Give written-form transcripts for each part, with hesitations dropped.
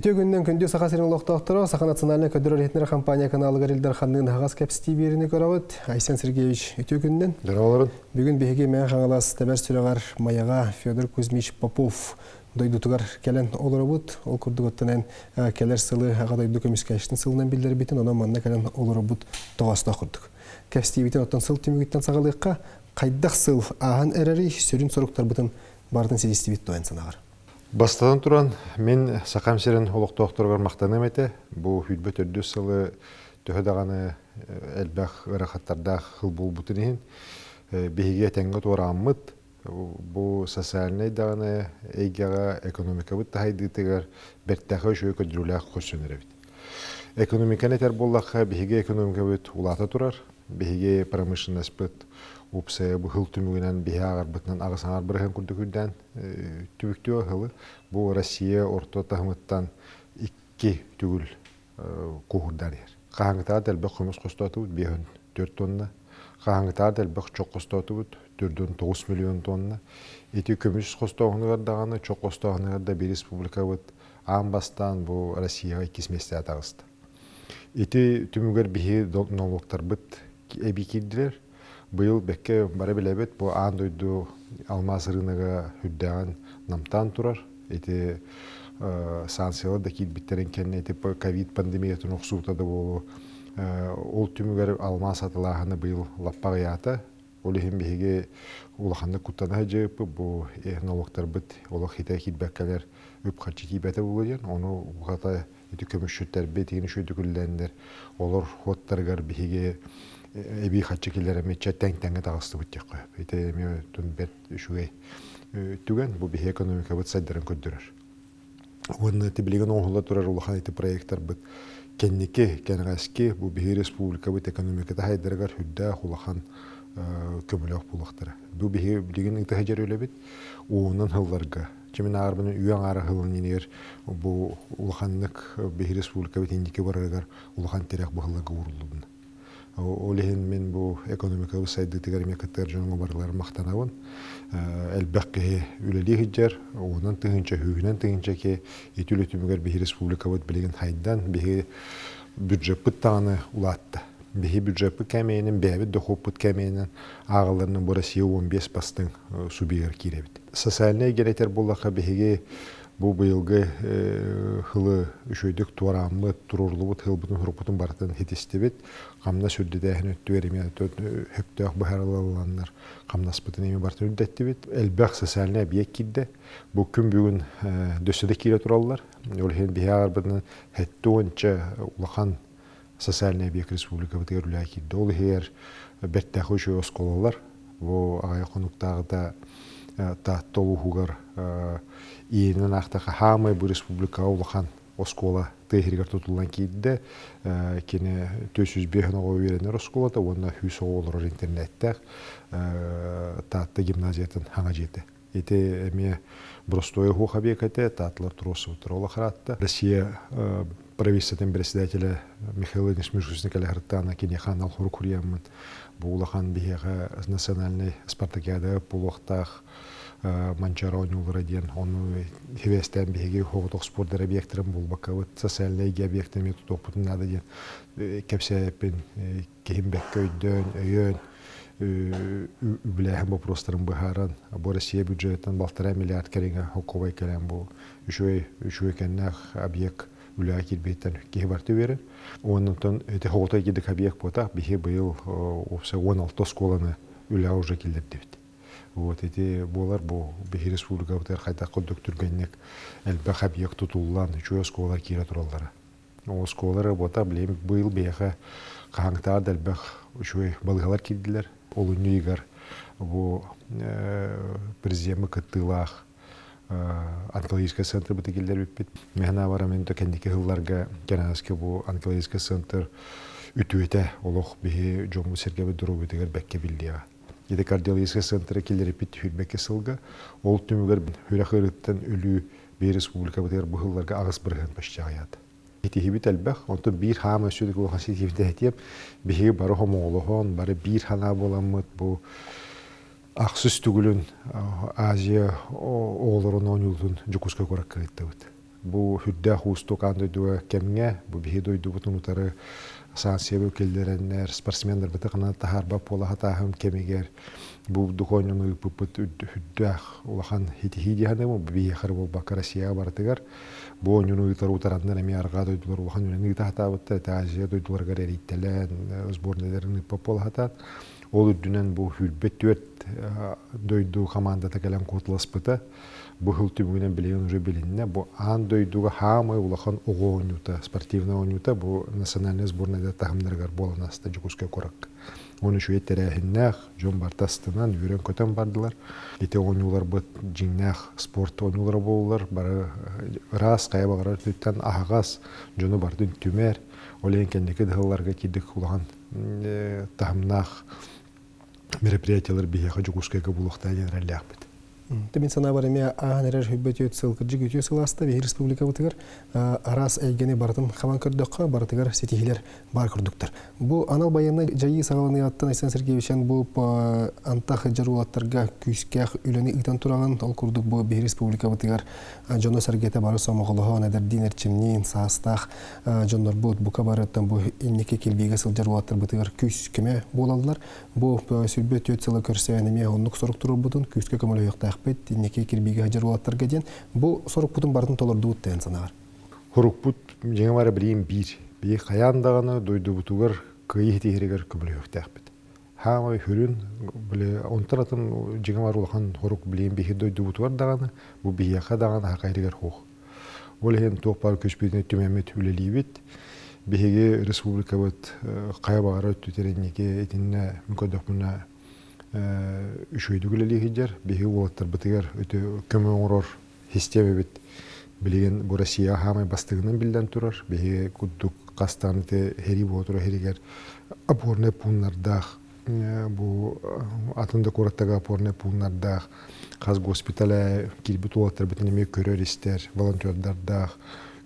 Үтүө күнүнэн күндү Саха сирин олохтоохторо, Саха национальнай көрдөрөр-иһитиннэрэр компания каналыгар Ил Дарханныын аһаҕас кэпсэтии биэриини көрөбүт. Айсен Сергеевич, үтүө күнүнэн. Здорово. Бүгүн биһиги Мэҥэ Хаҥалас тэбэр сүрэҕэр Майаҕа Федор Кузьмич Попов дойдутугар кэлэн олоробут. Ол курдук оттон эн кэлэр сылы Аҕа дойду көмүскээччитин сылынан биллэрбитин, онон манна кэлэн олоробут тоҕоостоох курдук. Кэпсэтиибитин оттон сыл түмүгүттэн саҕалыахха. Хайдах сыл ааһан эрэрий, сүрүн соруктарбытын барытын ситистибит дуо эн санаҕар? Бастатан туран, мин Сахам сирин олохтоохторугар махтаныам этэ. Бу сүүрбэ төрдүс сылы төһө даҕаны элбэх ыарахаттардаах сыл буолбутун иһин, биһиги этэҥҥэ туорааммыт, бу социальнай даҕаны эйгэҕэ экономикабыт таһайдыытыгар бэртээхэй үчүгэй көрдөрүүлээх көрсөн эрэбит. Экономиканы этэр буоллахха, биһиги экономикабыт улаата турар. Биһиги промышленностьпыт уопсайа быһыл түмүгүнэн биһи ааҕарбытынан аҕыс аҥаар бырыһыан курдук үрдээн түбүктүө ыһылы. Бу Россия орто таһымыттан икки төгүл куһурдан иһэр. Хаһааҥҥытааҕар да элбэх көмүс хостоотубут, 54 тонна. Хаһааҥҥытааҕар да элбэх чох хостоотубут, 4,9 миллион тонна. Ити көмүс хостооһунугар даҕаны, чох хостооһунугар да биир республикабыт аан бастаан бу Россияҕа иккис миэстэҕэ таҕыста. Ити түмүгэр биһи нолуоктарбыт эбии киирдилэр. Быйыл бэккэ бары билэбит, бу аан дойду алмаас ырыынага үрдээҕин намтаан турар. Ити санкциялар да киирбиттэрин кэннэ ити ковид пандемиятын охсуута да буолуо. Ол түмүгэр алмаас атылааһына быйыл лаппа аҕыйаата. Ол иһин биһиги улаханнык куттана сылдьыбыппыт, бу нолуоктарбыт олох хитэ киирбэккэлэр үп-харчы тиийбэтэ буолуо диэн. Ону буката ити көмүсчүттэрбит игин үчүгэйдик үлэлээннэр олор хуоттарыгар биһиги эбии харчы киллэрэммит чэ тэҥ-тэҥҥэ таҕыстыбыт диэххэ сөп. Ити эмиэ бэрт үчүгэй түгэн бу биһиги экономикабыт сайдарын көрдөрөр. Уонна ити билигин оҥоһулла турар улахан ити проектарбыт кэнники кэнэҕэски бу биһиги республикабыт экономиката сайдарыгар сүрдээх улахан көмөлөөх буолуохтара. Бу биһиги билигин ыыта сылдьар үлэбит уонунан сылларга Чимин аарбаны үйэ аҥаара сылын инигэр бу улаханнык биһи республикабыт инники барарыгар улахан тирэх быһылларга ууруллубуна. Ол иһин мин бу экономикабыт сайдыытыгар эмиэ кыттар дьоҥҥо барыларын махтанабын. Элбэх киһи үлэлии сылдьар, уонун тыһыынча, сүүһүнэн тыһыынча киһи ити үлэ түмүгэр биһи республикабыт билигин хайдан, биһи бюджеппыт даҕаны улаатта. Биһи бюджеппыт кээмэйинэн, бэйэбит дохуоппут кээмэйинэн ааҕылларынан бу Россия 15 бастыҥ субъегар киирэбит. Социальнай эйгэни этэр буоллахха, биһиги бу быйылгы сылы үчүгэйдик туорааммыт, туруоруллубут сыалбытын-сорукпутун барытын ситистибит. Хамнас үрдэтээһин өттүгэр эмиэ сөптөөх быһаарылланнар хамнаспытын эмиэ барытын үрдэттибит. Элбэх социальнай объект киирдэ. Бу күн бүгүн дөссө да киирэ тураллар. Ол иһин биһиги ааҕарбытынан сэттэ уонча улахан социальнай объект республикабытыгар үлэҕэ киирдэ. Ол иһигэр бэртээхэй үчүгэй оскуолалар. Бу аҕыйах хонуктааҕыта Таатта улууһугар иэнинэн аахтахха хаамай бу республикаҕа улахан оскуола тыа сиригэр тутуллан киирдэ. Кини 405 оҕо үөрэнэр оскуолата уонна 100 оҕо олорор интернеттээх Таатта гимназиятын хаҥа дьиэтэ. Ити эмиэ боростуой уһуох объект этэ, Таатылар туруорсубуттара улахаратта. Россия правительствотын председателэ Михаил Владимирович Мишустин кэлэһэртаана киниэхэ анал хорук хуруйаммын бу улахан биһиэхэ национальнай спартакиада буолуохтаах Манчаары оонньуулара диэн ону хибээстээн биһиги оҕотох спорт объектарын булбаккабыт социальнай эйгэ объектын эмиэ тутуохпутун наада диэн кэпсээппин киһим бэккэ өйдөөн, өйөөн, үбүлээһин боппуруостарын быһааран, бу Россия бюджетын балтараа миллиард кэриҥэ холкуобай кэлэн бу үчүгэй үчүгэй кэннээх объект үлэҕэ киирбититтэн киһи барыта үөрэр. Онтон ити хоҕутой кирдик объект буотах, биһи быйыл уопсай 16 оскуоланы үлэҕэ уже киллэрдибит. Вот ити буолар бу биһи республикабытыгар хайдах курдук түргэнник элбэх объект тутуллан үчүгэй оскуолалар киирэ тураллара. Оскуола работа билигин быйыл биһиэхэ хаһааҥҥытааҕар да элбэх үчүгэй балыыһалар киирдилэр. Олунньу ыйыгар бу президеммит кыттыылаах онкологическай центрбыты киллэрбиппит. Мин санаабар мин кэнники сылларга кэнэҕэски бу онкологическай центр үтүөтэ олох биһи дьоммут-сэргэбит доруобуйатыгар бэккэ биллиэҕэ. Ити кардиологическай центры киллэриппит сүүрбэккэ сылга ол түмүгэр сүрэх ыарыыттан өлүү биир республикабытыгар бу сылларга 8% почти аҕыйаата. Итиһибит элбэх, онтон биир хаама өссө улахан ситиһиибит этиэм, биһиги бары хомоҕолоһон, бары биир санаа буоламмыт бу ахсыс төгүлүн Азия оҕолорун оонньуутун Дьокуускай куоракка ыыттыбыт. Бу үрдээх уустук аан дойдуга кэмҥэ, бу биһи дойдубутун утары санкция киллэрэннэр, спортсменнарбыты ханан таһаарбат буола сатааһын кэмигэр бу духуонньуну ыыппыппыт үрдээх улахан итиһии дии саныыбын. Бу биһиэхэ эрэ буолбакка Россияҕа барытыгар бу оонньууну ыытар утараннар эмиэ арҕаа дойдулар улахан үлэни ыыта сатаабыттар. Это Азия дойдуларыгар эрийтэлээн сборнайдарын ыыппат буола сатаан. Ол үрдүнэн бу 24 дойду командата кэлэн куоталаспыта. Бу сыл түмүгүнэн билигин уже билиннэ. Бу аан дойдуга хаамай улахан оҕо оонньуута, спортивнай оонньуута бу национальнай сборнайдар таһымнарыгар буолан ааста Дьокуускай куоракка. Уонна үчүгэй тэрээһиннээх, дьон барыта астынан, үөрэн-көтөн бардылар. Ити оонньууларбыт дьиҥнээх спорт оонньуулара буоллулар. Бары ыраас, хайа баҕарар өттүттэн аһаҕас, дьону барытын түмэр. Ол иһин кэнники дыһалларга киирдик улахан таһымнаах мероприятиелар биһиэхэ Дьокуускайга булуохтаа диэн эрэллээхпит. Мин санаабар эмиэ ааһан эрэр хүббөтүөт сыл кырдьык үтүө сылааста биһи республикабытыгар араас эйгэни барытын хабан көрдөххө барытыгар ситиһиилэр баар курдуктар. Бу анал байыаннай дьайыы саҕаланыаҕыттан Айсен Сергеевичэн бу антах дьар уолаттарга күүстээх үлэни ыытан тураҕын. Ол курдук бу биһи республикабытыгар дьоно-сэргэтэ бары сомоҕолоһон, эдэрдиин эрчимниин, саастаах дьоннорбут бука барыттан бу инники килбиигэ сылдьар уолаттарбытыгар күүс-көмө буолаллар. Бу 24 сылы көрсөн эмиэ оннук сорук туруорбутун күүскэ көмөлөһүөхтээхпит, инники кирбиигэ сылдьар уолаттарга диэн бу сорукпутун барытын толордубут диэн санаҕар. Хорукпут дьиҥэ бара билигин биир. Биһи хайаан даҕаны дойдубутугар кыайыы ситиһэригэр көмөлөһүөхтээхпит. Хаамай хүрүн, били онтон атын дьиҥэ бар улахан хорук билигин биһи дойдубутугар даҕаны, бу биһиэхэ даҕаны хахайрыгар хуох. Ол иһин туох баар күспүтүн түмэммит үлэлиибит. Биһиги республикабыт хайа баҕарар өттүтэр инники итиннэ мин көрдөхпүнэ үчүгэйдик үлэлии сылдьар. Биһиги уолаттарбытыгар өтө көмө оҥорор систиэмэбит билигин бу Россия хаамай бастыгынан биллэн турар. Биһиги курдук хастаан ити сэрии буола турар сиригэр опорнай пууннардаах бу атын да куораттарга опорнай пууннардаах хас госпиталя киирбит уолаттарбытын эмиэ көрөр-истэр волонтердардаах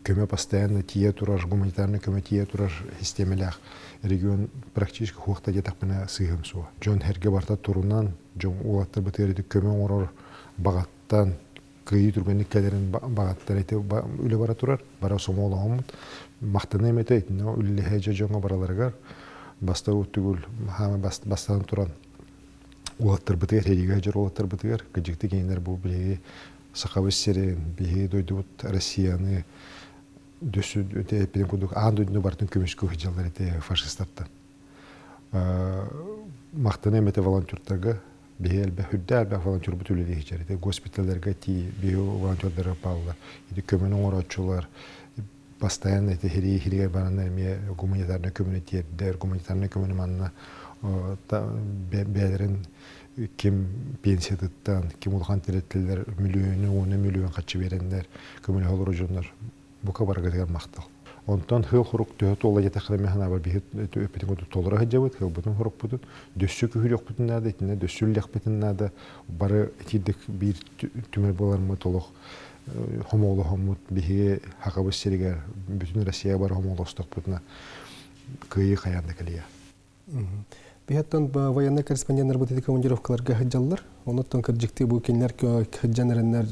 көмө постоянно тиийэ турар гуманитарнай көмө тиийэ турар систиэмэлээх регион практически хуохта диэтэхпинэ сыыһым суох. Дьон эргэ барыта турунан дьон уолаттарбытыгар ити көмө оҥорор баҕаттан кыайыы түргэнник кэлэрин баҕаттан ити үлэ бара турар бара сомоҕолоһоммут махтаныам этэ итиннэ үлэлэһэ дьоҥҥо бараларыгар бастакы түгүл хаама бастаан туран уолаттарбытыгар сэриигэ сылдьар уолаттарбытыгар кыдьыкты кинилэр бу биһиги Сахабыт сирин биһиги дойдубут Россияны дөссү курдук аан дойдуну барытын көмүскүү сылдьаллар ити фашистартан махтаныам этэ волонтердарга биһи элбэх үрдэ элбэх волонтербут үлэлии сылдьар ити госпиталларга тии биһи волонтердары пааллар ити көмөнү оҥорооччулар постоянно ити хирии хиригэр бараннар эмиэ гуманитарнай көмөнү тиэрдэр гуманитарнай көмөнү манна бэйэлэрин ким пенсиятыттан ким улахан тэрилтэлэр миллиону уонна миллион харчы биэрэннэр көмөлөһө олорор дьоннор бука барыгытыгар махтал. Онтон хыл хорук төһө туола диэтэххинэ мин санаабар биһи эппитин курдук толоро сылдьабыт, хылбытын хорукпутун, дөссө күһүрүөхпүтүн наада, итиннэ дөссө үллэхпитин наада, бары итиирдик биир түмэл буолармыт олох хомоҕолоһоммут биһиги Хакабыс сиригэр бүтүн Россия бары хомоҕолостохпутуна кыайыы хайаан да кэлиэ. Биһаттан военный корреспонденттар ити командировкаларга сылдьаллар. Онуттан кырдьыктыы бу кинилэр сылдьан эрэннэр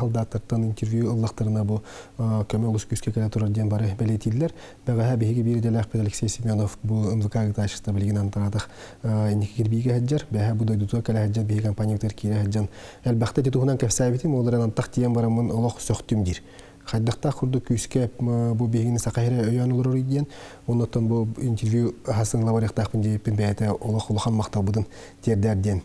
солдаттартан интервью ыллахтарына бу көмө олус күүскэ кэлэ турар диэн бары бэлиэтииллэр. Бэҕэһээ биһиги биир идэлээхпит Алексей Семенов бу МВК ыытааччыта билигин антараатах инники кирбиигэ сылдьар. Бэҕэһээ бу дойдутугар кэлэ сылдьан биһиги компаниябытыгар киирэ сылдьан элбэхтэ ити туһунан кэпсээбитим. Ол эрэн антах тиийэн бараммын олох сөхтүм диир. Хайдахтаах курдук күүскэ бу биһигини саха сирэ өйөөн олорор диэн оннуттан бу интервью аһасын ыла барыахтаахпын диэбиппин бэйэтэ олох улахан махталбытын тиэрдээр диэн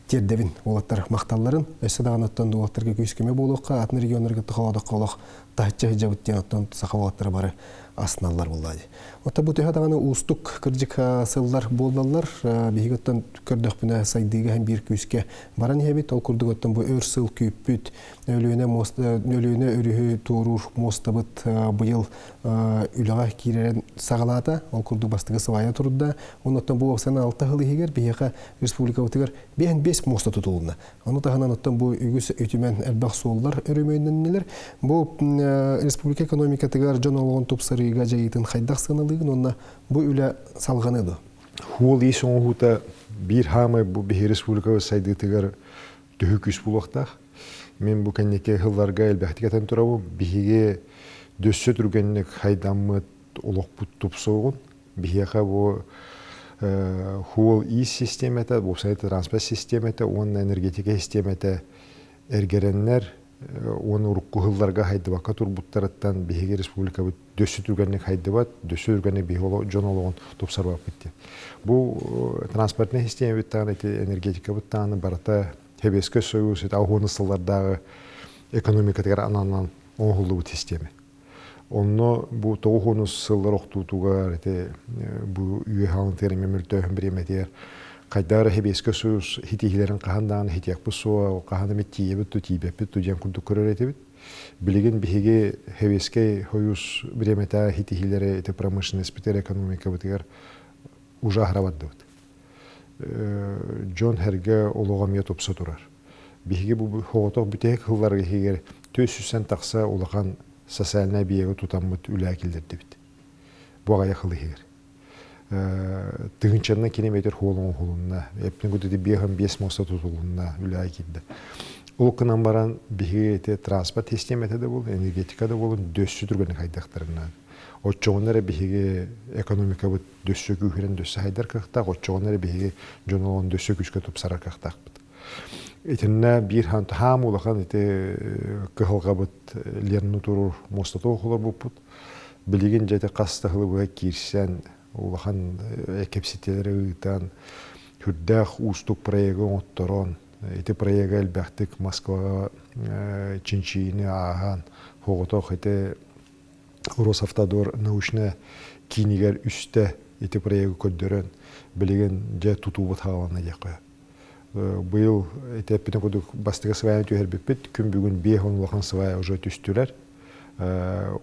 тиэрдэбин уолаттар махталларын өссө даҕаны оттон уолаттарга күүс көмө буолуохха атын регионнарга тохоодоххо олох таһыччы сылдьабыт диэн оттон саха уолаттара бары астыналлар буоллаа дии. Оттон бу төһө даҕаны уустук кырдьык сыллар буоллаллар биһиги оттон көрдөхпүнэ сайдыыга һэн биир күүскэ баран иһэбит. Ол курдук оттон бу өр сыл күүппүт Өлүөнэ муоста Өлүөнэ өрүһү туоруур муостабыт быйыл үлэҕэ киирэрин саҕалаата. Ол курдук бастакы сыбаайа турда. Оннуттан бу уопсайынан 6 сыл иһигэр биһиэхэ республикабытыгар 5 муоста тутулунна. Ону таһынан оттон бу үгүс үтүмэн элбэх суоллар өрөмүөннэннилэр. Бу республика экономикатыгар дьон олоҕун тупсарыыга дьайыытын хайдах сыаналыыгын уонна бу үлэ салҕаныа дуо? Хуол ис оҥоһуута биир хаамай бу биһи республикабыт сайдыытыгар төһүү күүс буолуохтаах. Мин бу кэнники сылларга элбэхтик этэн турабын. Биһиги дөссө түргэнник хайдаммыт олохпут тупсуоҕун. Биһиэхэ бу хуол-иис систиэмэтэ, уопсай транспорт систиэмэтэ уонна энергетика систиэмэтэ эргэрэннэр уонна урукку сылларга хайдыбакка турбуттарыттан биһиги республикабыт дөссө түргэнник хайдыбат, дөссө түргэнник биһиги дьон олоҕун тупсарбаппыт диэн. Бу транспортнай систиэмэбит даҕаны, ити энергетикабыт даҕаны барыта Сэбиэскэй Союз ити аҕыс сыллардааҕы экономикатыгар ананан оҥоһуллубут систиэмэ. Онно бу 90 сыллар охтуутугар ити бу үөһэ алынтыгар эмиэ мөлтөөһүн бириэмэтигэр хайдах эрэ Сэбиэскэй Союз хитиһилэрин хаһан даҕаны хитиэхпит суоҕа, хаһан эмит тиийэбит ту тиийбэппит ту диэн курдук көрөр этибит. Билигин биһиги Сэбиэскэй Союз бириэмэтэ хитиһилэри ити промышленностьпытыгар, экономикабытыгар уже аһара бардыбыт. Дьон сэргэ олоҕо эмиэ тупса турар. Биһиги бу соҕотох бүтэһик сылларга иһигэр 400 тахса улахан социальнай объегы тутаммыт үлэ киллэрдибит. Бу аҕыйах сыл иһигэр. Тыһыынчаннан километр суол оҥоһулунна, эппин курдук 5 муоста тутулунна, үлэ киирдэ. Ол гынан баран биһиги ити транспорт систиэмэтэ да буолун, энергетика да буолун дөссө түргэнник хайдахтарынан. Оччоҕуна эрэ биһиги экономикабыт дөссө күүһүрэн дөссө хайдар кыахтаах, оччоҕуна эрэ биһиги дьон олоҕун дөссө күүскэ тупсарар кыахтаахпыт. Итиннэ биир хаам улахан ити кыһалҕабыт Ленаны туруор муостата олорбуппут. Билигин дьэ ити хас да сылы быһа киирсэн улахан кэпсэтиилэри ыытан, сүрдээх уустук проегы оҥотторон, ити проега элбэхтик Москваҕа чинчийиини ааһан, соҕотох ити Росавтодор научнай киинигэр үстэ ити проегы көрдөрөн, билигин дьэ тутуубут хаалана диэххэ. Быйыл ити эппитин курдук бастакы сваяны түһэрбиппит, күн бүгүн 50 улахан свая уже түстүлэр.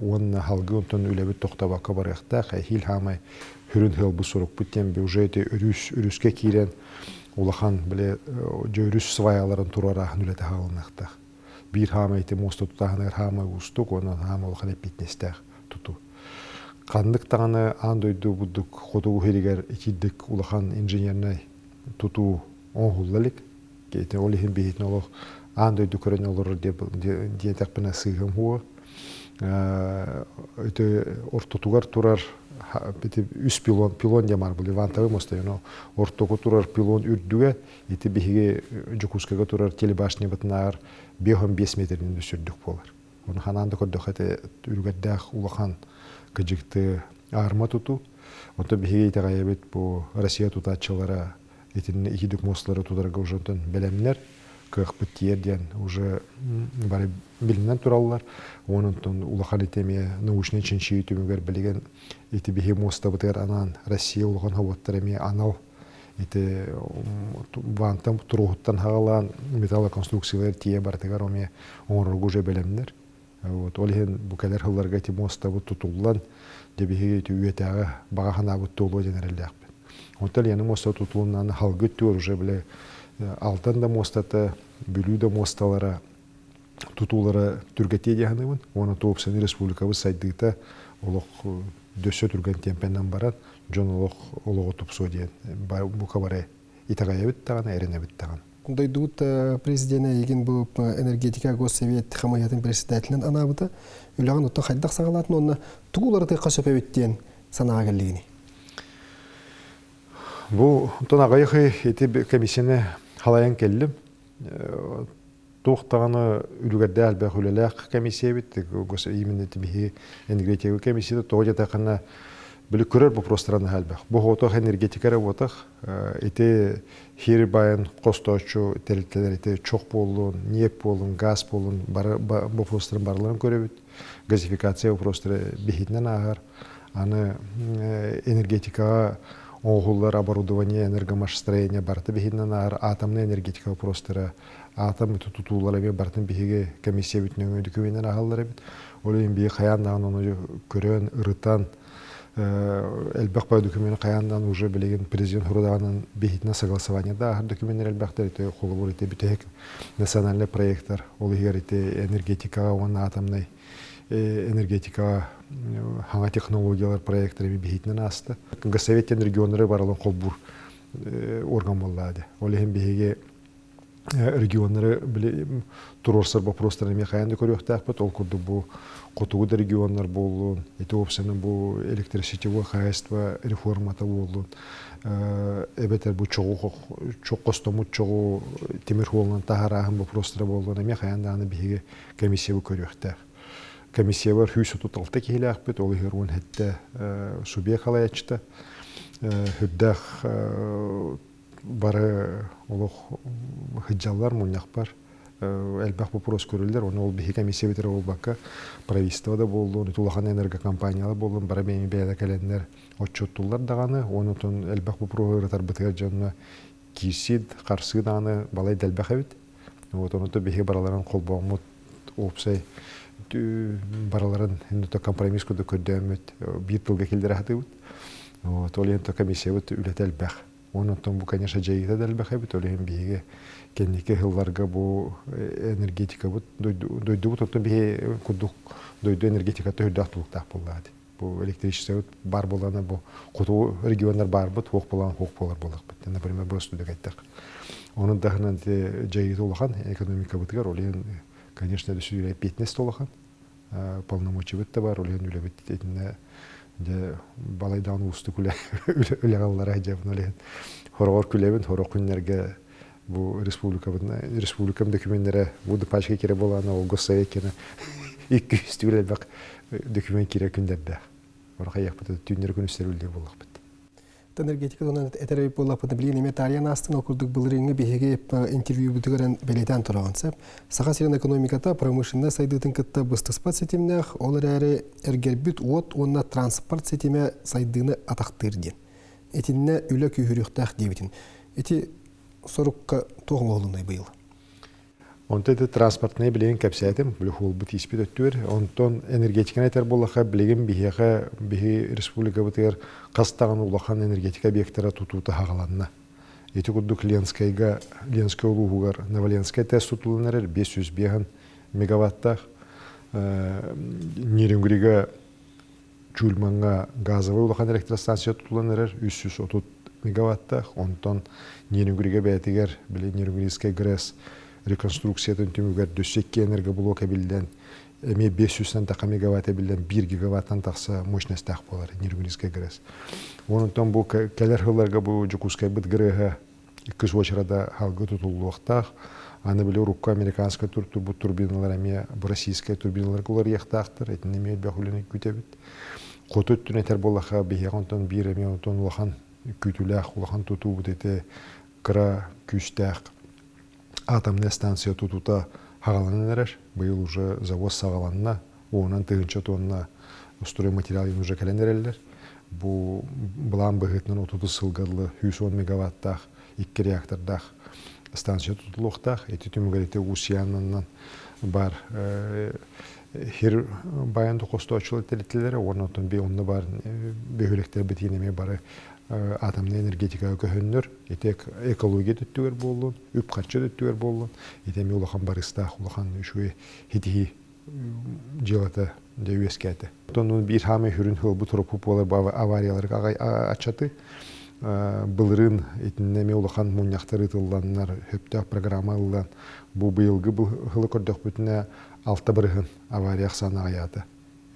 Уонна халгы онтон үлэбит тохтобокко барыахтаах, эһиил хаамай хүрүн сыалбыт сурукпут диэн уже ити өрүс өрүскэ киирэн улахан били дьэ өрүс сваяларын туруорааһын үлэтэ хаалыныахтаах. Биир хаамай ити муоста тутааһыныгар хаамай уустук уонна хаамай улахан эппиэтинэстээх тутуу. Ханнык даҕаны аан дойду бурдук хотугу сиригэр итирдик улахан инженернэй тутуу оҥоһулла илик. Ити ол иһин биһитин олох аан дойду көрөн олорор диэтэхпинэ сыыһым хуо. Ити ортотугар турар ити үс пилон, пилон диэн баар был Ивантовый мост ортоку турар пилон үрдүгэ ити биһиги Дьокуускайга турар телебашнябытынааҕар 5-15 метринэн сүрдүк буолар. Оны ханаан да көрдөххө ити үлүгэрдээх улахан кыдьыкты аарма тутуу. Онтон биһиги итэҕэйэбит бу Россия тутааччылара итиннэ итидик муосталары тутарга уже онтон бэлэмнэр, кыахпыт тиийэр диэн уже бары билинэн тураллар. Онон улахан ити эмиэ научнай чинчийии түмүгэр билигин ити биһи муостабытыгар анаан Россия улахан хобуоттара эмиэ анал ити вантан туруоһуттан хаҕалаан металлоконструкциялар тиийэ барытыгар эмиэ оҥорорго уже бэлэмнэр. Вот ол иһин бу кэлэр сылларга ити муостабыт тутуллан, дьэ биһиги ити үйэтээҕи баҕа санаабыт туолуо диэн эрэллээхпин. Онтон Лена муоста тутулунан халгы өттүгэр уже бile Алтан да муостата, Бүлүү да муосталара тутуулара түргэтиэ дии саныыбын. Уонна туопсаны республикабыт сайдыыта олох дөссө түргэн темпэнэн баран, дьон олох олоҕо тупсуо диэн бука бары итэҕэйэбит даҕаны, эрэнэбит даҕаны. Дойдубут президенэ эйигин бу энергетика госсовет хамыйатын председателинэн анаабыта. Үлэҕин оттон хайдах саҕалаатын уонна тугу уларытыахха сөп эбит диэн санааҕа кэллигиний? Бу онтон аҕыйах ый ити комиссияны халайан кэллим. Туох даҕаны үлүгэрдээх элбэх үлэлээх комиссия эбит. Именно биһи энергетика комиссията тоҕо диэтэххинэ били көрөр вопростара наһаа элбэх. Бу хотох энергетика эрэ буотах. Ити хир байын хостооччу тэрилтэлэр ити чох буоллун, ньиэп буоллун, газ буоллун бары вопростарын барыларын көрөбүт. Газификация вопростара биһитинэн ааһар. Аны энергетикаҕа оҥоһуллар оборудование, энергомашстроение барыта биһитинэн ааһар. Атомная энергетика вопростара, атом тутуулара эмиэ барытын биһиги комиссия бүтүнэн документынан ааһаллар эбит. Ол иһин биһиги хайаан даҕаны ону көрөн, ырытан, элбэх бай документы хайаан даҕаны уже билигин президент хорудаҕынан биһитинэн согласование да ааһар докуменнар элбэхтэр ити холобур ити бүтэһик национальный проекттар ол иһигэр ити энергетикаҕа уонна атомнай энергетикаҕа хаҥа технологиялар проекттара биһитинэн ааста. Госсовет регионнары баралын холбуур орган буоллаа. Ол иһин биһиги Регионнары туруорсар боппуруостары эмиэ хайаан да көрүөхтээхпит. Ол курдук бу хотугу да регионнар буоллун, ити уопсайынан бу электросетевое хозяйство реформата буоллун, эбэтэр бу чоҕу хостоммут чоҕу тимир суолунан таһаарааһын боппуруостара буоллун, эмиэ хайаан даҕаны биһиги комиссиябы көрүөхтээх. Комиссиябар 136 киһилээхпит, ол иһигэр 17 субъект халайааччыта. Үрдээх бары олох сылдьаллар мунньахпар элбэх боппуруос көрүллэр ону ол биһи комиссия бүтэрэ буолбакка правительство да буоллун ити улахан энергокомпаниялар буоллун бары бэйэни бэйэлэ кэлэннэр отчуоттууллар даҕаны онутун элбэх боппуруоһу ырытарбытыгар дьонно киирсии харсыы даҕаны балай да элбэх эбит вот онута биһи бараларын холбооммут уопсай бараларын компромисс курдук көрдөөммүт биир тылга киллэрэ сатыыбыт вот ол иһин комиссиябыт үлэтэ элбэх. Онон бу, конечно, дьайыыта да элбэх эбит. Ол иһин биһиги кэнники сылларга бу энергетикабыт дойдубут оттон биһи курдук дойду энергетиката үрдээх тулуктаах буоллаҕа дии. Бу электричествобыт баар буоллаҕына бу хотугу регионнар баарбыт, суох буолан суох буолар буоллахпыт. Например, просто эттэк. Онун таһынан дьайыыта улахан экономикабытыгар, ол иһин, конечно, өссө эппиэтинэс улахан. Полномочиябыт да бар, ол иһин үлэбит итиннэ дьэ балайдаан уустук үлэ үлэҕэ ыллара сылдьабын ол иһин хороҕор күлэбин сорох күннэргэ бу республикабын республикам документнэрэ бу пачка киирэ буолаана ол госсовет кэнэ икки үстүүр элбэх документ киирэр күннэрдээх орох айахпыт түүннэри күнүстэри үлэлиир буоллахпыт. Энергетика туһунан этэр эбит буоллахпытына, билигин эмиэ таарыйан аастын, ол курдук былырыыҥҥы биһиги интервьюбутугар бэлиэтээн тураҕын сөп. Саха сирин экономиката промышленнай сайдыытын кытта быстыспат ситимнээх, ол эрээри эргэрбит уот уонна транспорт ситимэ сайдыыны атахтыыр диэн. Итиннэ үлэ күүһүрүөхтээх диэбитин. Ити сорукка туох оҥоһулуннай быйыл? Онтон ити транспортнай билигин кэпсээтим, били хуолбут ииспит өттүгэр. Онтон энергетиканы этэр буоллахха, билигин биһиэхэ, биһи республикабытыгар хас даҕаны улахан энергетика объектара тутуута хаҕаланна. Ити курдук Ленскайга, Ленскэй улууһугар Новоленскай ТЭС тутуллан эрэр 505 мегаваттаах. Нерюнгрига Чульмаҥҥа газовай улахан электростанция тутуллан эрэр 330 мегаваттаах, онтон Нерюнгригэ бэйэтигэр били Нерюнгрийскай ГРЭС реконструкциятын түмүгэр дөссө икки энергоблок эбиллэн эмиэ 500 тахса мегаватт эбиллэн 1 гигаваттан тахса мощностаах буолар Нерюнгрийскай ГРЭС. Онтон бу кэлэр сылларга бу Дьокуускайбыт ГРЭһэ иккис уочарата халгы тутуллуохтаах. Аны били урукку американскай турбут турбиналар эмиэ бу российскай турбиналарга уларыйыахтаахтар. Итиннэ эмиэ элбэх үлэни күүтэбит. Хоту өттүн этэр буоллахха, биһиэхэ онтон биир эмиэ онтон улахан күүтүүлээх улахан тутуубут ити кыра күүстээх атомная станция тутуута хаҕаланан эрэр. Быйыл уже завоз саҕаланна. Уонан тыһыынча тонна стройматериал уже кэлэн эрэллэр. Бу былаан быһыытынан 30 сылга дылы 110 мегаваттаах икки реактордаах станция тутулуохтаах. Ити түмүгэр ити Усьянанан бар хир баян хостоочулар тэрилтэлэрэ уонна оттон би онно бар бөһүөлэктэр битиин эмиэ бары атомнай энергетикаҕа көһөннөр ити экология өттүгэр буоллун, үп-харчы өттүгэр буоллун, ити эмиэ улахан барыстаах, улахан үчүгэй хитиһии дьыалата дьэ үөскээтэ. Оттон биир хаамай сүрүн сылбыт тороппут буолар бу аварияларга аччаты. Былырыын итиннэ эмиэ улахан мунньахтар ыытылланнар, сөптөөх программа ыллан, бу быйылгы сылы көрдөхпүтүнэ 6% авария ахсаана аҕыйаата.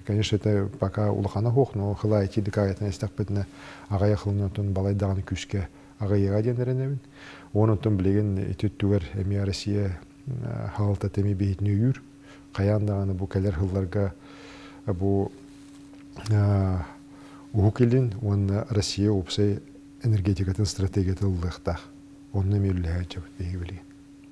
Конечно, это пока улахана суох, но хыла ити дыкаятын истэхпитинэ аҕыйах сылынан балай даҕаны күүскэ аҕыйаҕа диэн эрэнэбин. Онон билигин ити өттүгэр эмиэ Россия хаалтата эмиэ биһитини өйүүр. Хайаан даҕаны бу кэлэр сылларга бу Уһук Илин уонна Россия уопсай энергетикатын стратегията ыллыахтаах. Онно эмиэ үлэлэһэ сылдьабыт биһиги билигин.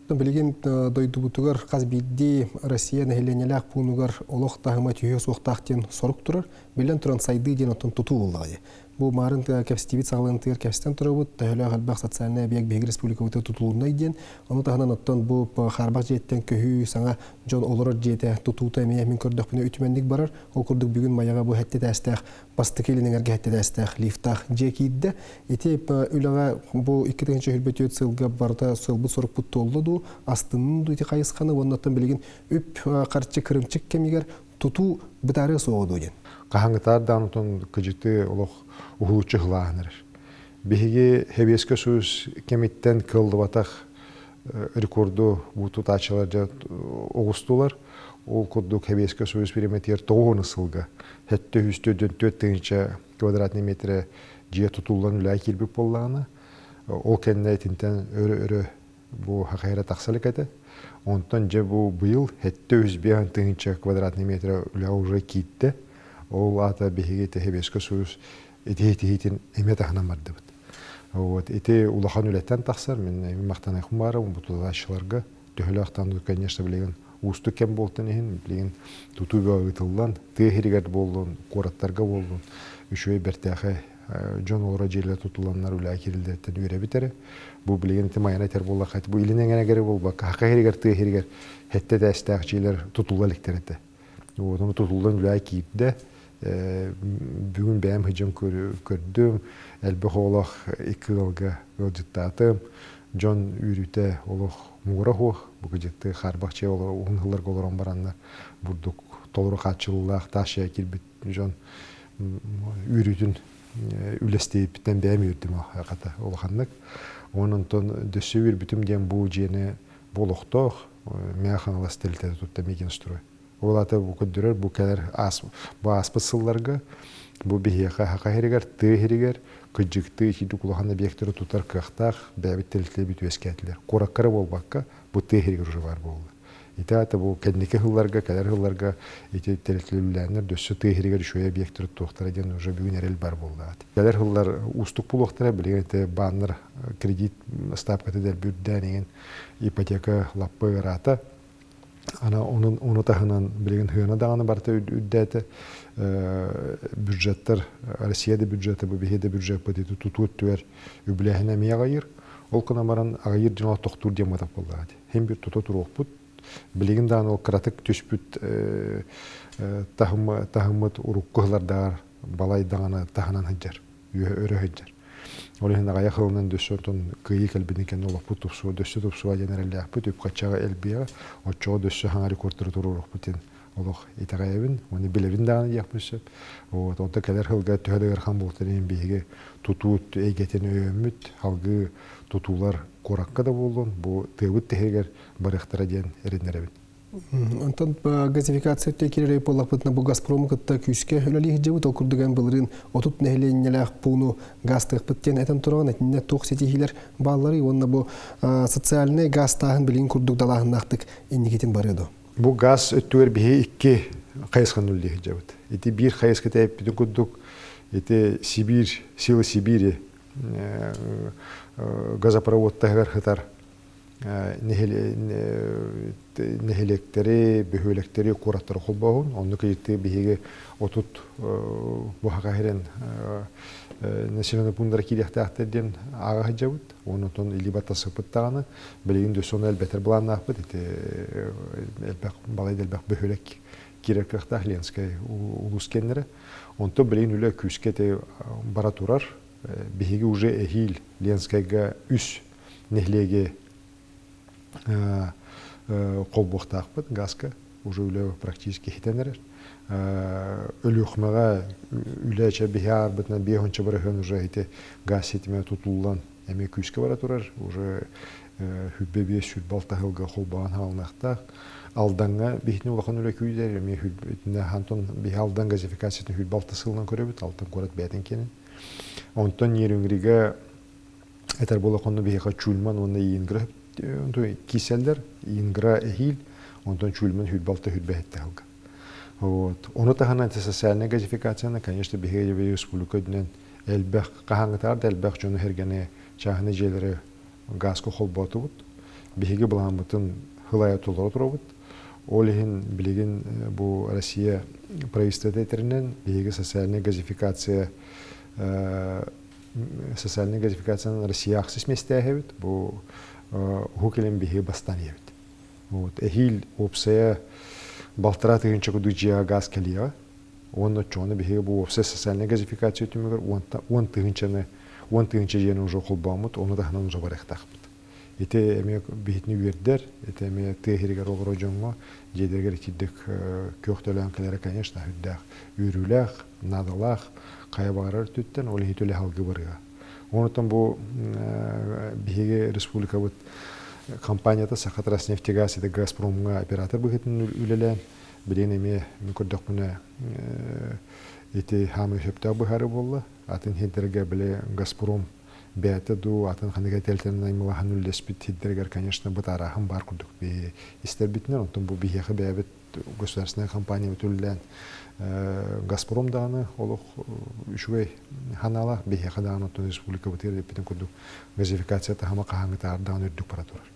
Билигин дойдубутугар хас биирдии Россия нэһилиэнньэлээх пуунугар олох таһыма түһүө суохтаах диэн сорук турар. Биллэн туран, сайдыы диэн оттон тутуу буоллаҕа. Бу маарын кэпсэтиибит саҕаланыытыгар кэпсэтэн турабыт, төһөлөөх элбэх социальнай объект биһиги республикабытыгар тутулуннай диэн. Ону таһынан оттон бу хаарбах дьиэттэн көһүү, саҥа дьон олорор дьиэтэ тутуута эмиэ мин көрдөхпүнэ үтүмэнник барар. Ол курдук бүгүн Майаҕа бу сэттэ этээстээх бастакы илин эҥэргэ сэттэ этээстээх лифтаах дьиэ киирдэ. Ити үлэҕэ бу 2024 сылга барыта сыалбыт-сорукпут туолла дуу, астыннын дуу ити хайысханы уонна оттон билигин үп харчы кырымчык кэмигэр тутуу бытаарыа суоҕа дуу диэн. Хаһаҥытаар даҕаны отон кыдьыты олох уһулуччу ыһылааһын эрэр. Биһиги Сэбиэскэй Союз кэмиттэн кыаллыбатах рекорду бу тутааччылар дьэ оҕустулар. Ол курдук Хэбиэскэ Союз бириэмэтигэр тоҕуһуну сылга 704 тыһыынча квадратный метрэ дьиэ тутуллан үлэҕэ киирбит буоллаҕына, ол кэннэ итинтэн өрө-өрө бу хахайра тахса илик этэ. Онтон дьэ бу быйыл 705 тыһыынча квадратный метрэ үлэҕэ уже киирдэ. Ол аата биһиги Тэһибиэскэ Союз итиһи-итиһитин эмиэ таһынан бардыбыт. Вот ити улахан үлэттэн тахсар, мин эмиэ махтаныахпын баарабын бу тутааччыларга. Төһөлөөх таҥныы, конечно, билигин уустук кэм буолтун иһин, билигин тутуу бөҕө ыытыллан, тыа иһигэр буоллун, куораттарга буоллун, үчүгэй бэртээхэй дьон олоро дьиэлэр тутулланнар үлэҕэ киирэллэриттэн үөрэбит эрэ. Бу билигин ити майана этэр буоллахха, бу илин эҥэрэ буолбакка, хаха иһигэр, тыа иһигэр сэттэ этээстээх дьиэлэр тутулла иликтэр этэ. Вот, ону тутуллан үлэҕэ киирдэ. Бүгүн бэйэм сылдьан көрдүм, элбэх оҕолоох икки ыалга ыалдьыттаатым. Дьон үөрүүтэ олох муҥура суох. Бу кыдьыктыы хаарбах дьиэ уһун сылларга олорон бараннар бурдук толору хааччыллыылаах таас дьиэ киирбит дьон үөрүүтүн үлэстиэппиттэн бэйэм үөрдүм хата улаханнык. Онон онтон дөссө үөрбүтүм диэн бу дьиэни бу олохтоох Мэҥэ Хаҥалас тэрилтэтэ тутта Мегинстрой. Ол аата бу көрдөрөр бу кэлэр аас бу ааспыт сылларга бу биһиэхэ Саха сиригэр, тыа сиригэр кыдьыктыы итиитик улахан объектары тутар кыахтаах бэйэбит тэрилтэлэрбит үөскээтилэр. Куоракка эрэ буолбакка, бу тыа сиригэр уже баар буолла. Ити аата бу кэнники сылларга, кэлэр сылларга ити тэрилтэлэр үлэлээннэр дөссө тыа сиригэр үчүгэй объектары тутуохтара диэн уже бүгүн эрэл бар буолла. Кэлэр сыллар уустук буолуохтара, билигин ити бааннар кредит ставката дэлби үрдээн иҥин ипотека лаппа ыараата. Ана онун ону таһынан билигин хыана даҕаны барыта үрдээтэ. Бюджеттар Россия да бюджета бу биһи да бюджеппыт ити тутуу өттүгэр үбүлээһинэ эмиэ аҕыйыр. Ол гынан баран аҕыйыр дьон тохтуур диэн буолбатах буоллаҕа дии. Хин бир тута туруохпут. Билигин даҕаны ол кыратык түспүт таһыммыт урукку сыллардааҕар балай даҕаны таһынан сылдьар. Үөһэ өрө сылдьар. Ол иһин аҕыйах сылынан дөссө онтон кыайыы кэлбитин кэннэ олохпут тупсуо, дөссө тупсуо диэн эрэллээхпит, үп-хаччаҕа элбиэҕэ, оччоҕо дөссө саҥа рекордтары туруоруохпут диэн олох итэҕэйэбин уонна билэбин даҕаны диэхпин сөп. Вот, онто кэлэр сылга төһө да ыарахан буолтар иһин биһиги тутуу эйгэтин өйөөммүт, салгыы тутуулар куоракка да буоллун, бу тыабыт тиһигэр барыахтара диэн эрэннэрэбин. Онтон газификация өттө киирэр буоллахпытына бу Газпрому кытта күүскэ үлэлии сылдьабыт. Ол курдук эн былырыын 30 нэһилиэнньэлээх пууну газтыахпыт диэн этэн тураҕын. Итиннэ туох ситиһиилэр баалларый уонна бу социальнай газтааһын билигин курдук далааһыннаахтык инникитин барыа дуо? Бу газ өттүгэр биһи икки хайысханы үлэлии сылдьабыт. Ити биир хайысхата эппитин курдук ити Сибиир, сила Сибири газопровод таһыгар сытар нэһилиэктэри, бөһүөлэктэри, куораттары холбооһун. Оннук ыйытыы биһиги 30 буһаха иһирэн населенный пунктара киириэхтээхтэр диэн ааҕа сылдьабыт. Онтон илии баттасыппыт даҕаны билигин дөссө ону элбэтэр былааннаахпыт. Ити элбэх балай да элбэх бөһүөлэк киирэр кыахтаах Ленскэй улуус киэннэрэ. Онтон билигин үлэ күүскэ ити бара турар. Биһиги уже эһиил Ленскэйгэ үс нэһилиэги холбуохтаахпыт газка уже үлэ практически хитэн эрэр. Өлүөхүмэҕэ үлэ чэ биһи аарбытынан биэс уонча бырыһыан уже ити газ ситимэ тутуллан эмиэ күүскэ бара турар. Уже хүббэ биэс сүүрбэ алта сылга холбоон хаалыныахтаах. Алдаҥҥа биһитини улахан үлэ күүтэр, эмиэ итиннэ Антон биһи Алдан газификациятын хүлбэ алта сылынан көрөбүт, Алтан куорат бэйэтин киэнин. Онтон Нерюнгрига этэр буоллаххына биһиэхэ Чульман уонна Ингра киирсэллэр. Ингра эһиил, онтон Чульман хүлбэ алта хүлбэ сэттэ сылга. Вот. Ону таһынан социальная газификацияны, конечно, биһиги республика үрдүнэн элбэх хаһааҥҥытааҕар да элбэх дьону сэргэни чааһынай дьиэлэри газка холбоотубут. Биһиги былааммытын сыл толоро турабыт. Ол иһин билигин бу Россия правительствота этэринэн биһиги социальная газификация социальная газификациянан Россия ахсыс миэстээһэбит. Бу уһук илин биһиги бастаан иһэбит. Вот эһиил уопсайа балтараа тыһыынча курдук дьиэҕэ газ кэлиэҕэ. Уонна оччоҕуна биһиги бу уопсай социальнай газификация түмүгэр уон тыһыынчаны уон тыһыынча дьиэни уже холбооммут, ону таһынан уже барыахтаахпыт. Ити эмиэ биһитини үөрдэр, ити эмиэ тыа иһигэр олорор дьоҥҥо дьиэлэригэр итирдик күөх төлөөн кэлэрэ, конечно, үрдээх үөрүүлээх, наадалаах, хайа баҕарар өттүттэн ол иһи төлө салгыы барыаҕа. Онтон бу биһиги республикабыт компанията Сахатранснефтегаз это Газпромҥа оператор быһыытынан үлэлээн, билигин эмиэ мин көрдөхпүнэ ити хаамыы сөптөөх быһаарыы буолла. Атын сирдэргэ били Газпром бэйэтэ дуу, атын ханнык этэлтэн наймылаһан үллэспит сирдэригэр, конечно, бытаарааһын баар курдук биһи истэрбитинэн, онтон бу биһиэхэ бэйэбит государственная компания үлэлээн Газпром даҕаны олох үчүгэй ханаалаах, биһиэхэ даҕаны оттон республикабытыгар эппитин курдук газификация таһыма хаһааҥҥытааҕар даҕаны үрдүк бара турар.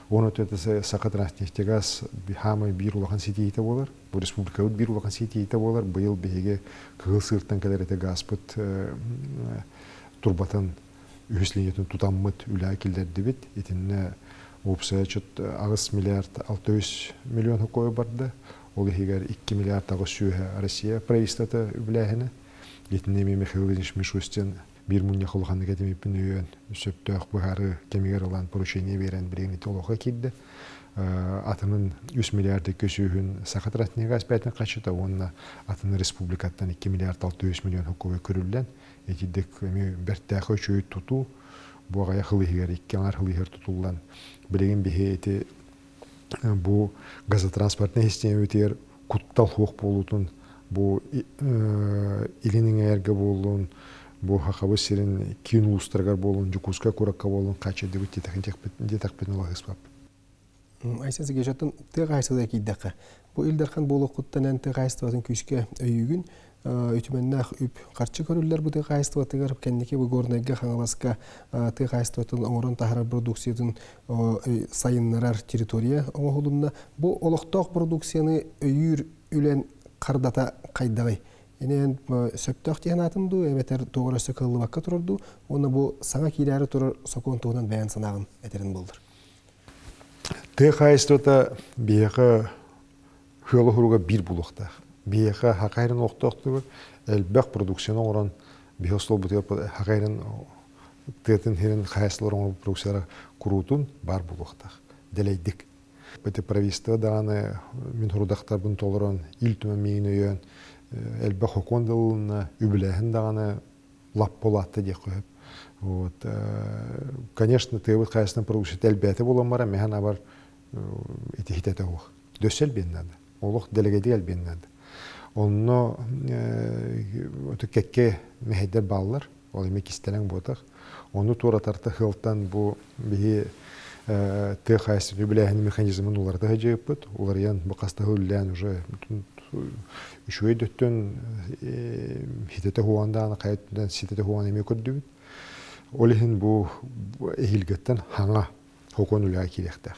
Уон өттө Сахатранснефтегаз хаамай биир улахан ситиһиитэ буолар. Бу республикабыт биир улахан ситиһиитэ буолар. Быйыл биһиги Кыһыл Сыыртан кэлэр этэ газпыт турбатын үһүс линиятын тутаммыт үлэҕэ киллэрдибит. Итиннэ уопсайа чут 8 миллиард 600 миллион хокуойу барда. Ол иһигэр 2 миллиард 800 Россия правительствота үбүлээһинэ. Итиннэ эмиэ Михаил Владимирович Мишустин биир мунньах улаханнык этимиппин өйөөн сөптөөх быһаарыы кэмигэр ылан поручение биэрэн билигин ити олоххо киирдэ. Атынын 3 миллиард 200 Саха Транснефтегаз бэйэтин хачыта уонна атын республикаттан 2 миллиард 600 миллион хокуойу көрүллэн итирдик эмиэ бэртээхэй үчүгэй тутуу бу аҕыйах сыл иһигэр икки аҥар сыл иһигэр тутуллан билигин биһи ити бу газотранспортнай систиэмэбитигэр куттал суох буолуутун бу илин эҥээргэ буоллун бу Хахабы сирин киин улуустарыгар буоллун Дьокуускай куоракка буоллун хааччыйдыбыт диэтэхпин улаһыспаппын. Айсен Сергеевич, тыа хаһаайыстыбатыгар киирдэххэ, бу Ил Дархан буолуоххуттан эн тыа хаһаайыстыбатын күүскэ өйүүгүн, үтүмэннээх үп харчы көрүллэр бу тыа хаһаайыстыбатыгар кэнники бу Горнайга, Хаҥаласка тыа хаһаайыстыбатын оҥорон таһаарар продукциятын сайыннарар территория оҥоһулунна. Бу олохтоох продукцияны өйүүр үлэн хардата хайдаҕый? Эн сөптөөх диэн аатын дуу, эбэтэр туох эрэ өссө кыаллыбакка турар дуу, уонна бу саҥа киирээри турар сокуон туһунан бэйэн санааҕын этэрин буоллар. Тыа хаһаайыстыбата биһиэхэ сыала-соруга биир буолуохтаах. Биһиэхэ хахайрын олохтоохтугар элбэх продукцияны оҥорон биһи остуолбутугар хахайрын тыатын сирин хаһаайыстыбалар оҥорбут продукциялара куруутун баар буолуохтаах. Дэлэйдик. Ити правительство даҕаны мин сорудахтарбын толорон, Ил Түмэн миигин өйөөн элбэх сокуон да ылынна, үбүлээһин даҕаны лаппа улаатта диэххэ сөп. Вот, конечно, тыабыт хайасынан продукцията элбээтэ буолан баран, мэһэн абар ити хитэтэ суох. Дөссө элбиэн наада. Олох дэлэгэдик элбиэн наада. Онно кэккэ мэһэйдэр бааллар. Ол эмиэ кистэлэҥ буотах. Ону туоратарта сылтан бу биһи тыа хаһаайыстыбатын үбүлээһин механизмын уларыта сылдьыбыппыт. Уларыйан бу хаста үллээн уже үчүгэй да өттүн ситэтэ хуан даҕаны хайа өттүнэн ситэтэ хуан эмиэ көрдүбүт. Ол иһин бу эһиилгэттэн хаҥа хокуон үлэҕэ киириэхтээх.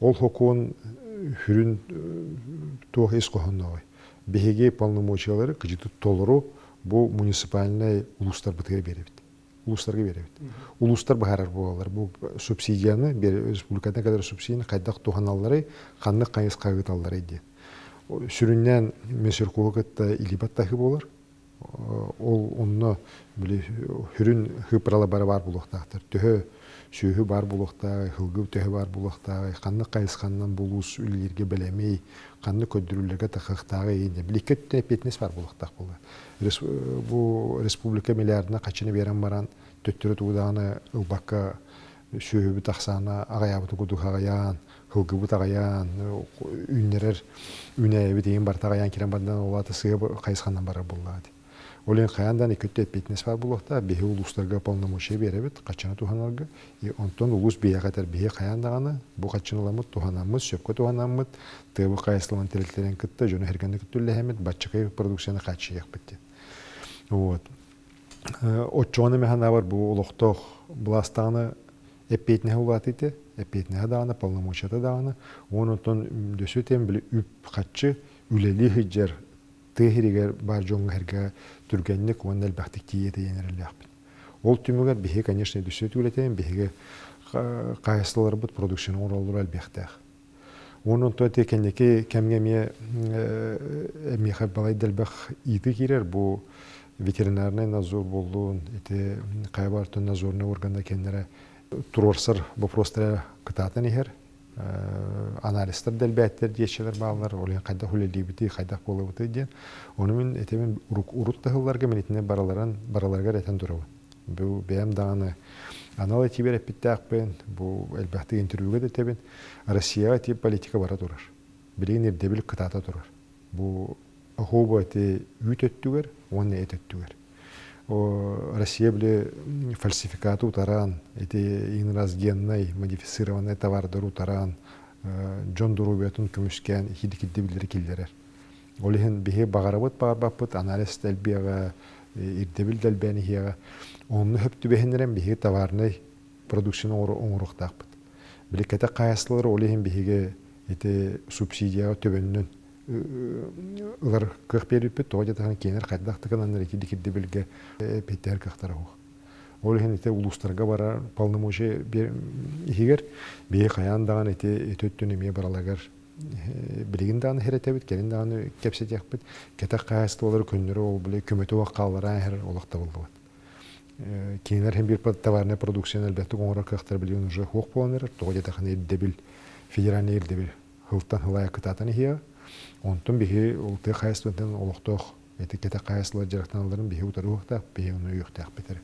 Ол хокуон сүрүн туох ис хоһооннооҕуй? Биһиги полномочиялары кыдьыты толору бу муниципальнай улуустарбытыгар биэрэбит. Улуустарга биэрэбит. Улуустар быһаарар буолаллар. Бу субсидияны, республикаттан кэлэр субсидияны хайдах туһаналларый, ханнык хайысхаҕа ыыталларый диэн. Сүрүннээн Месеркуһу кытта илии баттаһыы буолар. Ол онно били сүрүн сыыппаралар бары баар буолуохтаахтар. Төһө сүөһү баар буолуохтааҕый, сылгы төһө баар буолуохтааҕый, ханнык хайысханнан булуус үлэлииргэ бэлэмий, ханнык көрдөрүүлэргэ тахсыахтааҕый диэн. Били икки өттүнэн эппиэтинэс баар буолуохтаах буолла. Бу республика миллиардына хаччыны биэрэн баран төттөрү тугу даҕаны ылбакка сүөһүбүт ахсаана аҕыйаабытын курдук аҕыйаан, сылгыбыт аҕыйаан, үүннэрэр үүнээйибит иһин барыта аҕыйаан киирэн бардан ол аата сыа хайысханан барар буоллаҕа дии. Ол иһин хайаан даҕаны икки өттө эппиэтинэс баар буолуохтаах. Биһи улуустарга полномочия биэрэбит, хаччыны туһанарга. И онтон улуус биһиэхэ этэр биһи хайаан даҕаны бу хаччыны ыламмыт, туһанаммыт, сөпкө туһанаммыт, тыабы хайысхалаан тэрилтэлэрин кытта дьону сэргэни кытта үллэһэммит, баччакай продукцияны хааччыйыахпыт диэн. Вот. Оччоҕуна мин санаабар бу олохтоох былаастаҕына эппиэтинэһэ улаатыыта, эппиэтинэһэ даҕаны, полномочията даҕаны, уонна онтон дөссө этиэм били үп-харчы үлэлии сылдьар тыа сиригэр баар дьоҥҥо сэргэ түргэнник уонна элбэхтик тиийэ тиийэн эрэллээхпит. Ол түмүгэр биһиги, конечно, дөссө үлэтиэн биһиги хаһаайыстыбаларбыт продукцияны оҥороллоро элбэхтээх. Уонна онтон ити кэнники кэмҥэ эмиэ миэхэ балай да элбэх иитии киирэр. Бу ветеринарный надзор буоллун, ити хайа баартын надзорный органа кэннэрэ туруорсар вопростара кытаатан иһэр. Анализтар да элбээттэр диэччилэр бааллар, ол иһин хайдах үлэлиибитий, хайдах буолабытый диэн. Ону мин этибин урут да сылларга мин итини бараларан бараларыгар этэн турабын. Бу бэйэм даҕаны Анал этиибэр эппиттээхпин, бу элбэхтик интервьюга да этэбин, Россияҕа ити политика бара турар. Билигин ирдэбил кытаата турар. Бу оһуобу эти үүт өттүгэр уонна эт өттүгэр. Россия били фальсификаты утаран, ити инразгеннай модифицированный товардары утаран, дьон доруобуйатын көмүскээн хидикирдибиллэри киллэрэр. Ол иһин биһи баҕарабыт баҕарбаппыт анализ да элбиэҕэ, ирдэбил да элбээн иһиэҕэ. Онно сөп түбэһиннэрэн биһиги товарнай продукцияны оҥоруохтаахпыт. Били кэтэх хаһаайыстыбалары ол иһин биһиги ити субсидияҕа төбөннөн ылар кыах биэрбиппит, тоҕо диэтэххинэ кинилэр хайдах да гынаннар итирдик ирдэбилгэ эппиэттэһэр кыахтара суох. Ол иһин ити улуустарга барар полномочия иһигэр биһи хайаан даҕаны ити ити өттүн эмиэ бараларыгар билигин даҕаны иһирэтэбит, кэлин даҕаны кэпсэтиэхпит. Кэтэх хаһаайыстыбалары көннөрү ол били көмөтө суох хаалларан иһэр олох табыллыбат. Кинилэр иһин биир товарнай продукцияны элбэхтик оҥорор кыахтара билигин уже суох буолан эрэр. Тоҕо диэтэххинэ ирдэбил, федеральнай ирдэбил сылтан сыл кытаатан иһиэҕэ. Онтон биһи ол тыа хаһаайыстыбатын олохтоох ити кэтэх хаһаайыстыбалар дьарыктаналларын биһи утарыахтаах, биһи ону өйүөхтээхпит эрэ.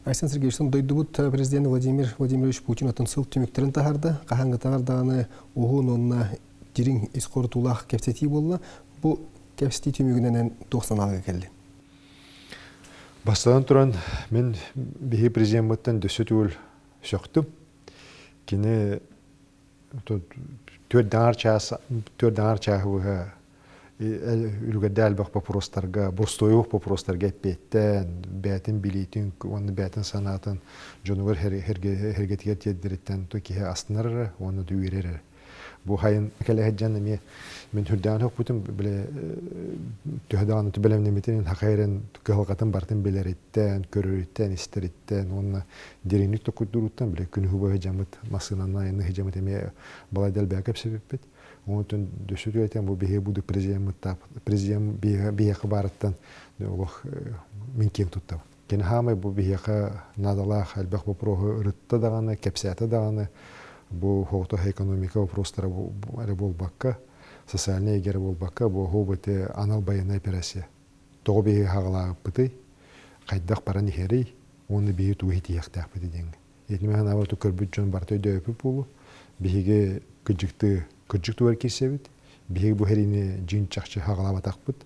Айсен Сергеевич, дойдубут президент Владимир Владимирович Путин атын сыл түмүктэрин таһаарда. Хаһааҥҥытааҕар даҕаны уһун уонна дириҥ ис хорутуулаах кэпсэтии буолла. Бу кэпсэтии түмүгүнэн туох санааларга кэллиҥ? Бастатан туран, мин биһи президеммыттан дөссө түгүл сөхтүм. Кини түөрт чаас түөрт аҥаар чааһы быһа үлүгэрдээх элбэх боппуруостарга, боростуойуох боппуруостарга эппиэттээн, бэйэтин билиитин уонна бэйэтин санаатын дьонугар эргэтигэр тиэрдэриттэн киһи астынар эрэ уонна да үөрэр эрэ. Бу хайын кэлэ сылдьан эмиэ мин сүрдээҕин охпутум, били төһө даҕаны бэлэмнэммитин хахайрын кыһалҕатын барытын билэриттэн, көрөрүттэн, истэриттэн уонна дириҥник токуйдууруттан били күнүһү быһа дьаммыт массыынанан айанныы сылдьаммыт эмиэ балайда элбэҕи кэпсэппиппит. Онтон дөссө этэн бу биһиги буду президеммыт президент биһиэхэ баарыттан олох мин киэн туттабын. Кини хаамай бу биһиэхэ наадалаах элбэх боппуруоһу ырытта даҕаны, кэпсээтэ даҕаны, бу хоҕутох экономика вопростара эрэ буолбакка, социальнай эйгэ эрэ буолбакка, бу оһуоб ити анал байыаннай операция. Тоҕо биһиги хаҕалаабыппытый, хайдах баран иһэрий уонна биһиги тугу итиһиэхтээхпитий диэҥҥэ. Итини санаабар көрбүт дьон барыта өйдөөбүппүт буолуо. Биһиги кырдьыкты кырдьык тугар киирсэбит. Биһиги бу сэриини дьиҥ чахчы хаҕалаабатахпыт.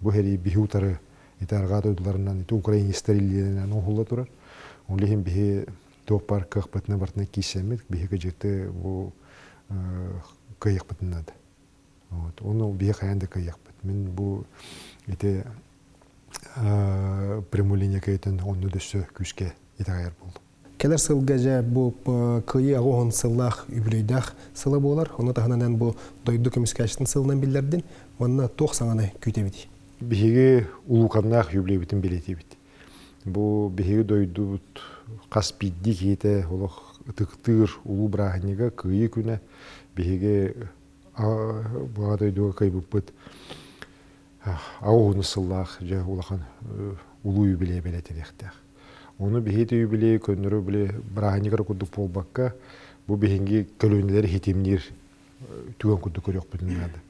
Бу сэрии биһи утары ити арҕаа дойдуларынан, ити украинецтар илиилэринэн оҥоһулла турар. Ол иһин биһи туох баар кыахпытынан барытынан киирсэммит, биһи кыдьыкты бу кыайыахпытын наада. Вот. Ону биһи хайаан да кыайыахпыт. Мин бу ити прямой линия кыайтын онну дөссө күүскэ итэҕэйэр буолдум. Кэлэр сылга дьэ бу Кыайыы 80 сыллаах үбүлүөйдээх сыла буолар. Ону таһынан бу дойду көмүскээччитин сылынан биллэрдин. Манна туох саҥаны күүтэбитий? Биһиги улууканнаах юбилейбитин бэлиэтиибит. Бу биһиги дойдубут хас биирдии киһитэ олох ытыктыыр улуу бырааһынньыга Кыайыы күнэ. Биһиги бу дойдуга кыайбыппыт 80 сыллаах дьэ улахан улуу юбилей бэлиэтэниэхтээх. Ону биһиги юбилей көннөрү били бырааһынньыгар курдук буолбакка, бу биһиги көлүөнэлэр хитимниир түгэн курдук көрүөхпүтүн наада.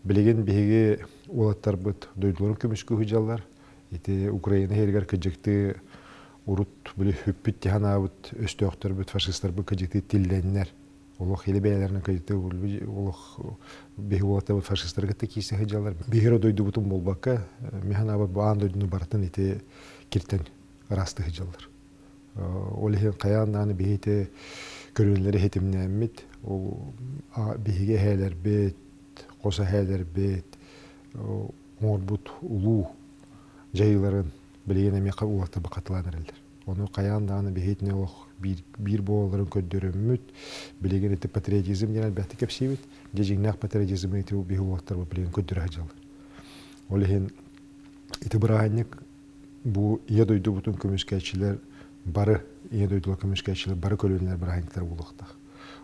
Билигин биһиги уолаттарбыт дойдуларын көмүскүү сылдьаллар. Ити Украина иһигэр кыдьыктыы урут били хүппүт тиһанаабыт өстөөхтөрбүт, фашистарбыт кыдьыктыы тиллэннэр олох или бэйэлэрин кыдьыктыы олох биһи уолаттарбыт фашистары кытта киирсэ сылдьаллар. Биһиги дойдубутун буолбакка, мин санаабар бу аан дойдуну барытын ити киртэн ыраастыы сылдьаллар. Ол иһин хайаан даҕаны биһи ити көрүҥнэри хитимнээммит, ол биһиги эһээлэрбит, хос эһээлэрбит оҥорбут улуу дьайыыларын билигин эмиэ уолаттар хатылаан эрэллэр. Ону хайаан даҕаны биһи итини олох биир, биир буолалларын көрдөрөммүт, билигин ити патриотизм диэн элбэхтик кэпсиибит. Дьэ дьиҥнээх патриотизмы ити биһи уолаттарбыт билигин көрдөрө сылдьаллар. Ол иһин ити бырааһынньык бу Ийэ дойдубутун көмүскээччилэр бары Ийэ дойдулар көмүскээччилэр бары көлүөнэлэр бырааһынньыктара буолуохтаах.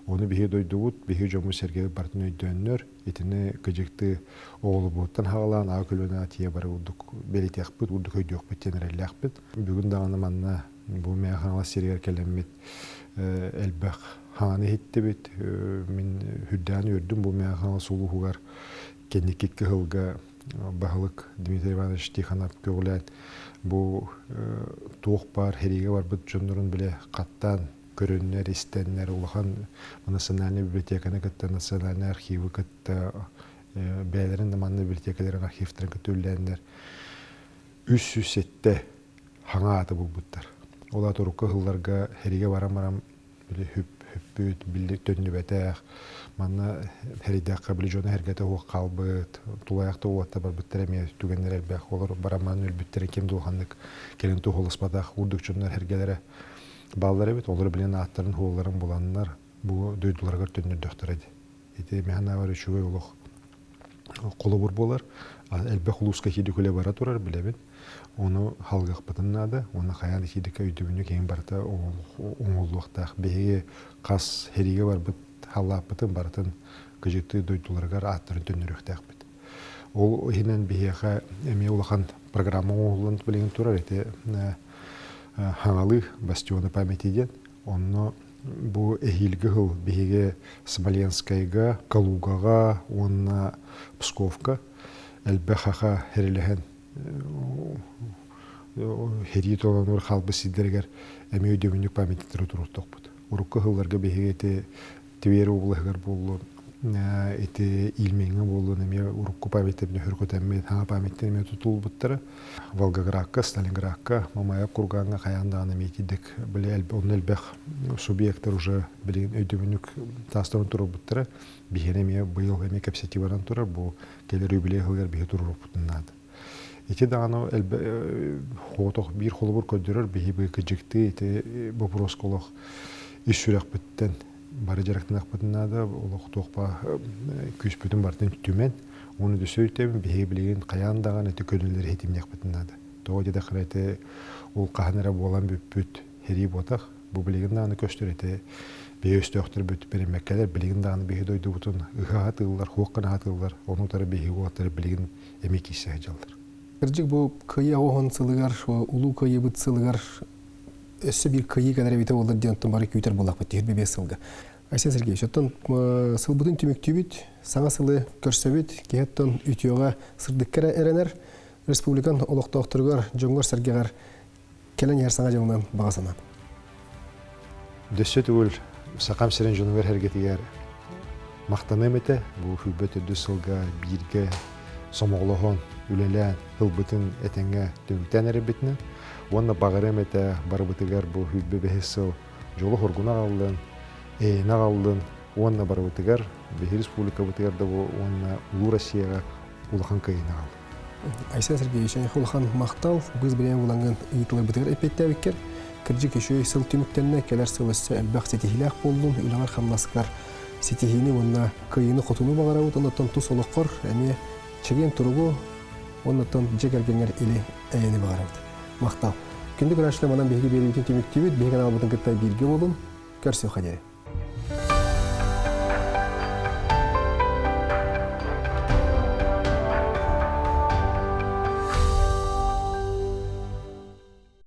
Ону биһиги дойдубут, биһиги дьоммут-сэргэбит барытын өйдөөннөр, итини кыдьыктыы оҕолорбутуттан хаалаан аҕа көлүөнэҕэ тиийэ бары урдук бэлиэтиэхпит, урдук өйдүөхпүт диэн эрэллээхпит. Бүгүн даҕаны манна бу Мэҥэ Хаҥалас сиригэр кэлэммит элбэх хаҥаны иһиттибит. Мин үрдээн үөрдүм бу Мэҥэ Хаҥалас улууһугар кэнники кыһылга. Баһылык Дмитрий Иванович Тихонов көҕүлээн бу туох баар сэриигэ барбыт дьоннорун билэ хаттаан көрөннөр, истэннэр улахан национальнай библиотеканы кытта, национальнай архивы кытта бэйэлэрин да манна библиотекаларын архивтарын кытта үллээннэр 307 хаҥа ааты булбуттар. Ол аата урукку ыһылларга сэриигэ баран-баран били хүппүт, били төннүбэтэх, манна хэрийдэххэ били дьоно эргэтэ уох хаалбыт, тулаайах да уолаттар барбыттар эмиэ түгэннэр элбэх, олор барамаан өлбүттэрин ким да улаханнык кэлин туһуласпатах урдук дьоннор эргэлэрэ бааллар эбит, олор билин ааттарын хуолларын буланнар бу дойдуларыгар төннөрдөхтөрө дии. Ити мэхэнэ үчүгэй олох холобур буолар. Элбэх улууска киирдик үлэ бара турар, билэбин. Ону халгахпытын наада, уонна хайаан да киирдиккэ өйдөбүнньүк иһин барыта оҥоһуллуохтаах. Биһиги хас сэриигэ барбыт халлааппытын барытын кыдьыктыы дойдуларыгар ааттарын төннөрүөхтээхпит. Ол иһинэн биһиэхэ эмиэ улахан программа оҥоһуллан билигин турар. Ити Хаҥалыы бастионы памяти диэн. Онно бу эһиилги сыл биһиги Смоленскайга, Калугаҕа уонна Псковка элбэх хаха хэрилэһэн сэрии толонугар хаалбыт сирдэригэр эмиэ өйдөбүнньүк памятниктары туруортохпут. Урукку сылларга биһиги ити Тверь облаһыгар буоллун, ити Ильмеҥҥэ буоллун эмиэ урукку памятниктар хөргөтөммүт, саҥа памятниктар эмиэ тутуллубуттара. Волгоградка, Сталинградка, Мамаев кургаҥҥа хайаан даҕаны эмиэ итирдик били онно элбэх субъектар уже билигин өйдөбүнньүк таастарын туруорбуттара. Биһиэнэ эмиэ быйыл эмиэ кэпсэтии баран турар, бу кэлэр юбилей сылыгар биһи туруоруппутун наада. Ити даҕаны хотох биир холобур көрдөрөр биһи быыкыдьыктыы ити боппуруоска олох ис сүрэхпиттэн бары дьарыктаныахпытын наада, олох туохпа күүспүтүн барытын түмэн, уонна өссө өйдөбүн биһиги билигин хайаан даҕаны ити көнөлөрү иһитимниэхпитин наада. Тоҕо диэтэххинэ ити ол хаһан эрэ буолан бүппүт сэрии буотах. Бу билигин даҕаны көстөр ити биһи өстөөхтөр бүт бэриммэккэлэр билигин даҕаны биһи дойдубутун ыһа сатыыллар, хуох гына сатыыллар, ону утары биһиги уолаттар билигин эмиэ киирсэ сылдьаллар. Кырдьык бу Кыайыы оҕоһун сылыгар, Улуу Кыайыыбыт сылыгар өссө биир кыайыы кэлэр эбитэ буоллар диэн оттон бары күүтэр буоллахпыт түһүрбэ биэс сылга. Айсен Сергеевич, оттон сылбытын түмүктүүбүт, саҥа сылы көрсөбүт, киһи оттон үтүөҕэ, сырдыкка эрэ эрэнэр, республикан олохтоохторугар, дьоҥҥор-сэргэҕэр кэлэн иһэр саҥа дьылынан баҕа санаа. Дөссө түгүл Сахам сирин дьонугар эргэтигэр махтаныам этэ. Бу сүүрбэ төрдүс сылга бииргэ сомоҕолоһон, үлэлээн, ылбытын этэҥҥэ түмүктээн эрэрбитинэн уонна баҕарыам этэ барыбытыгар бу 25 сыл дьолу-соргуну аҕаллын, эйэни аҕаллын уонна барыбытыгар, биһи республикабытыгар да бу уонна Улуу Россияҕа улахан кыайыыны аҕаллын. Айсен Сергеевич, эйиэхэ улахан махтал, быыс бириэмэ булаҥҥын ыйытыларбытыгар эппиэттээбиккэр. Кырдьык үчүгэй сыл түмүктэннэ, кэлэр сыл өссө элбэх ситиһиилээх буоллун, үлэҕэр-хамнаскар ситиһиини уонна кыайыыны-хотууну баҕарабыт, оннуттан тус олоххор эмиэ чэгиэн туругу, оннуттан дьиэ кэргэҥҥэр или эйэни баҕарабыт. Махтал. Күндү көрөөччүлэр, манан биһиги биэриибитин түмүктүүбүт. Биһиги каналбытын кытта бииргэ буолун. Көрсүөххэ диэри.